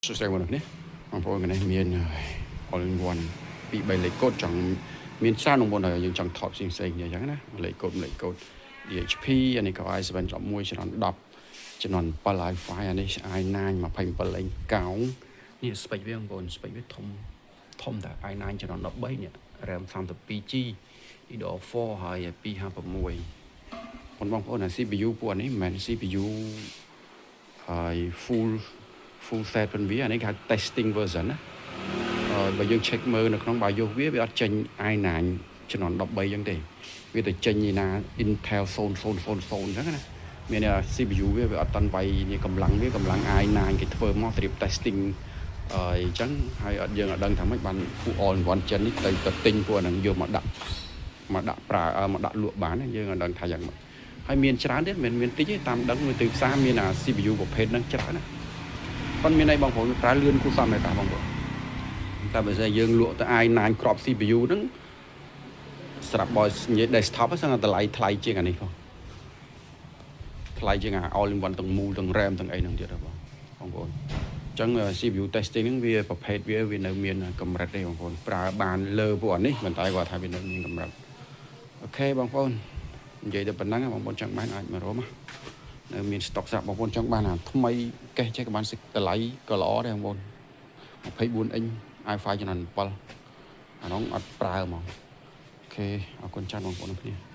សួស្តីបងប្អូននេះបងប្អូននេះមាន all in one ពីរ3លេខកូដចង់មានច្រើនបងប្អូនហើយយើងចង់ថតផ្សេងផ្សេងគ្នាអញ្ចឹងណាលេខកូដលេខកូដ DHP អានេះក៏ i7 11ជំនាន់10ជំនាន់7 i5 អានេះ i9 27អីកោងនេះ spec វាបងប្អូន spec វាធំធំតែ i9 ជំនាន់13នេះ RAM 32 GB DDR4 ហើយ256បងប្អូនអា CPU ពួកនេះមិនមែន CPU ហើយ full set ប៉ុនវាអានេះគេហៅ testing version ណាអឺបើយើង check មើលនៅក្នុង BIOS វាវាអត់ចេញ i9 ជំនាន់13អញ្ចឹងទេវាទៅចេញឯណា Intel 0000អញ្ចឹងណាមាន CPU វាវាអត់តាន់វាយនេះកម្លាំងវាកម្លាំង i9 គេធ្វើមកត្រៀម testing អញ្ចឹងហើយអត់យើងអត់ដឹងថាម៉េចបានពួក all in one ចិននេះទៅទៅទិញពួកហ្នឹងយកមកដាក់មកដាក់ប្រើមកដាក់លក់បានយើងអត់ដឹងថាយ៉ាងម៉េចហើយមានច្រើនទៀតមិនមានតិចទេតាមដឹងមើលទីផ្សារមានអា CPU ប្រភេទហ្នឹងច្រើនណាប៉ុន្តែមានអីបងប្អូនប្រើលឿនគួរសមដែរតាបងប្អូនតែបើស្អីយើងលក់ទៅ i9 ក្រប CPU ហ្នឹងស្រាប់បើនិយាយ desktop ហ្នឹងតម្លៃថ្លៃជាងអានេះផងថ្លៃជាងអា all in one ទាំងមូលទាំង RAM ទាំងអីហ្នឹងទៀតបងបងប្អូនអញ្ចឹង CPU testing ហ្នឹងវាប្រភេទវាវានៅមានកម្រិតទេបងប្អូនប្រើបានលើពួកអានេះប៉ុន្តែគាត់ថាវានៅមានកម្រិត OK បងប្អូននិយាយទៅប៉ុណ្ណឹងបងប្អូនចង់បានអាចមករមនៅមាន stock ស្រាប់បងប្អូនចង់បានអាថ្មីកេះចេះក៏បានតម្លៃក៏ល្អដែរបងប្អូន24អ៊ីញ i5 ជំនាន់7អានោះអត់ប្រើហ្មង OK អរគុណច្រើនបងប្អូនគ្នា។